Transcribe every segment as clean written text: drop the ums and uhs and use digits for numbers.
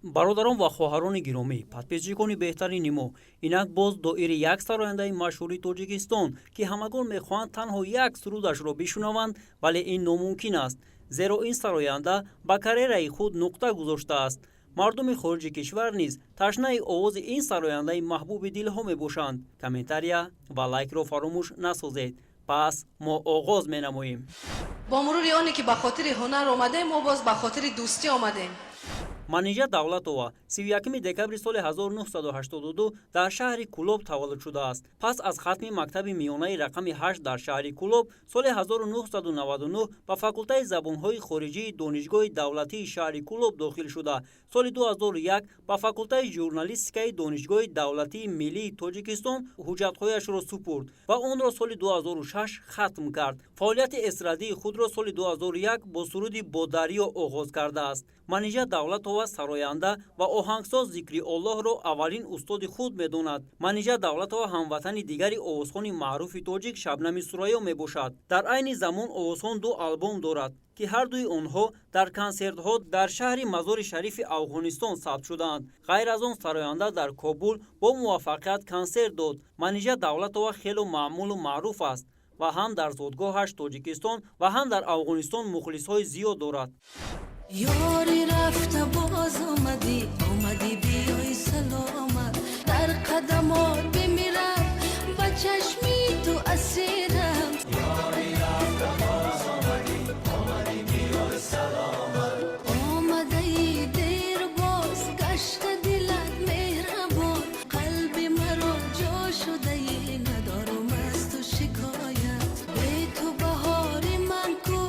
Бародарон ва хоҳарони гиромӣ, подписчикони беҳтарини мо, инак боз доири як сарояндаи машҳури Тоҷикистон, ки ҳамагон мехоҳанд танҳо як сурудашро бишунаванд, вале ин номумкин аст, зеро ин сароянда ба карьераи худ нуқта гузоштааст. Мардуми хориҷи кишвар низ ташнаи овози ин сарояндаи маҳбуби дилҳо мебошанд. Комментария ва лайкро фаромӯш насозед. Пас мо оғоз менамоем. Бо мурури оне ки ба хотири ҳунар омадем, мо боз ба хотири дӯстӣ омадем. Манижа Давлатова 31 декабри соли 1982 дар шаҳри Кӯлоб таваллуд шудааст. Пас аз хатми мактаби миёнаи рақами 8 дар шаҳри Кӯлоб, соли 1999 ба факултаи забонҳои хориҷии Донишгоҳи давлатии шаҳри Кӯлоб дохил шуда, соли 2001 ба факултаи журналистикаи Донишгоҳи давлатии миллии Тоҷикистон ҳуҷҷатҳояшро супурд ва онро соли 2006 хатм кард. Фаъолияти эстрадии худро соли 2001 бо суруди «Бо дарё» оғоз кардааст. Манижа Давлатова сароянда ва оҳангсоз Зикри Оллоҳро аввалин устоди худ медонад. Манижа Давлатова ҳамватани дигари овозхони маъруфи тоҷик Шабнами Сурайё мебошад. Дар айни замон овозхон ду албом дорад, ки ҳардуи онҳо дар консертҳо дар шаҳри Мазори Шарифи Афғонистон сабт шудаанд. Ғайр аз он, сароянда дар Кобул бо муваффақият консерт дод. Манижа Давлатова хело маъмулу маъруф аст ва ҳам дар зодгоҳаш Тоҷикистон ва ҳам дар Афғонистон мухлисҳои зиёд дорад. Ёри рафта, боз омадӣ, омадӣ, биёй саломат, дар қадамот бимирам, ба чашми ту асирам. Ёри рафта, боз омадӣ, омадӣ, биёй саломат. Омадаи дер, боз гашта дилат меҳрабон, қалби маро ҷо шудаи, надорум аз ту шикоят. Бе ту баҳори ман ку,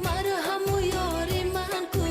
марҳаму ёри ман ку.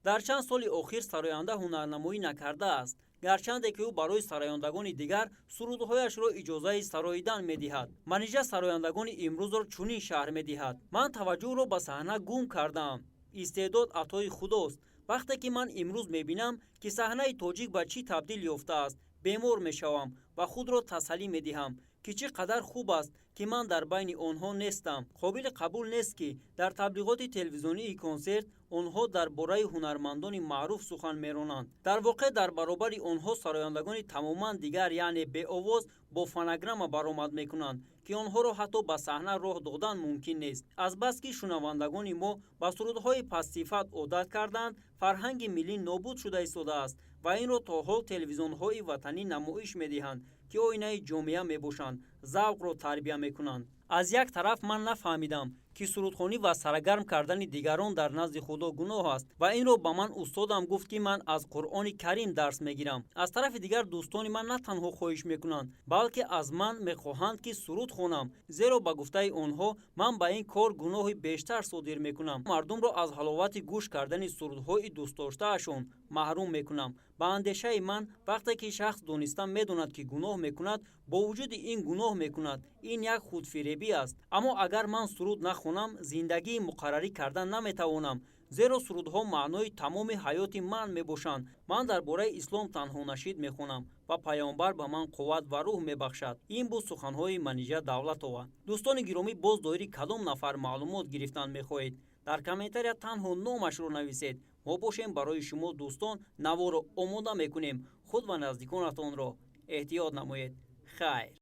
Дар чанд соли охир сароянда ҳунарнамоӣ накардааст, гарчанде ки ӯ барои сарояндагони дигар сурудҳояшро иҷозаи сароидан медиҳад. Манижа сарояндагони имрӯзро чунин шарҳ медиҳад: «Ман таваҷҷӯҳро ба саҳна гум кардаам. Истеъдод атои Худост. Вақте ки ман имрӯз мебинам, ки саҳнаи тоҷик ба чӣ табдил ёфтааст, бемор мешавам ва худро тасаллӣ медиҳам, ки чӣ қадар хуб аст, ки ман дар байни онҳо нестам. Қобили қабул нест, ки дар таблиғоти телевизионии консерт онҳо дар бораи ҳунармандони маъруф сухан меронанд. Дар воқеъ, дар баробари онҳо сарояндагони тамоман дигар, яъне беовоз, бо фонограмма баромад мекунанд, ки онҳоро ҳатто ба саҳна роҳ додан мумкин нест. Азбаски шунавандагони мо ба сурудҳои пастсифат одат карданд, фарҳанги миллӣ нобуд шуда истодааст ва инро то ҳол телевизионҳои ватанӣ намоиш медиҳанд, ки оинаи ҷомеа мебошанд, завқро тарбия мекунанд. Аз як тараф, ман нафаҳмидам, ки сурудхонӣ ва саргарм кардани дигарон дар назди Худо гуноҳ аст ва инро ба ман устодам гуфт, ки ман аз Қуръони Карим дарс мегирам. Аз тарафи дигар, дӯстони ман на танҳо хоҳиш мекунанд, балки аз ман мехоҳанд, ки суруд хонам, зеро ба гуфтаи онҳо ман ба ин кор гуноҳи бештар содир мекунам, мардумро аз ҳаловати гӯш кардани сурудҳои дӯстдоштаашон маҳрум мекунам. Ба андешаи ман, вақте ки шахс дониста медонад, ки гуноҳ мекунад, бо вуҷуди ин гуноҳ мекунад, ин як худфиребӣ аст. Аммо агар ман суруд нахонам, зиндагии муқаррарӣ карда наметавонам, зеро сурудҳо маънои тамоми ҳаёти ман мебошанд. Ман дар бораи ислом танҳо нашид мехонам ва Паёмбар ба ман қувват ва рӯҳ мебахшад». Ин буд суханҳои Манижа Давлатова. Дӯстони гиромӣ, боз доири кадом нафар маълумот гирифтан мехоҳед? Дар комментария танҳо номашро нависед. Мо бошем, барои шумо дӯстон наворо омода мекунем. Худ ва наздиконатонро эҳтиёт намоед. Хайр.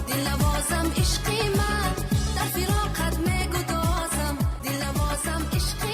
Дилнавозам, ишқи ман, дар фироқат мегудозам, дилнавозам, ишқи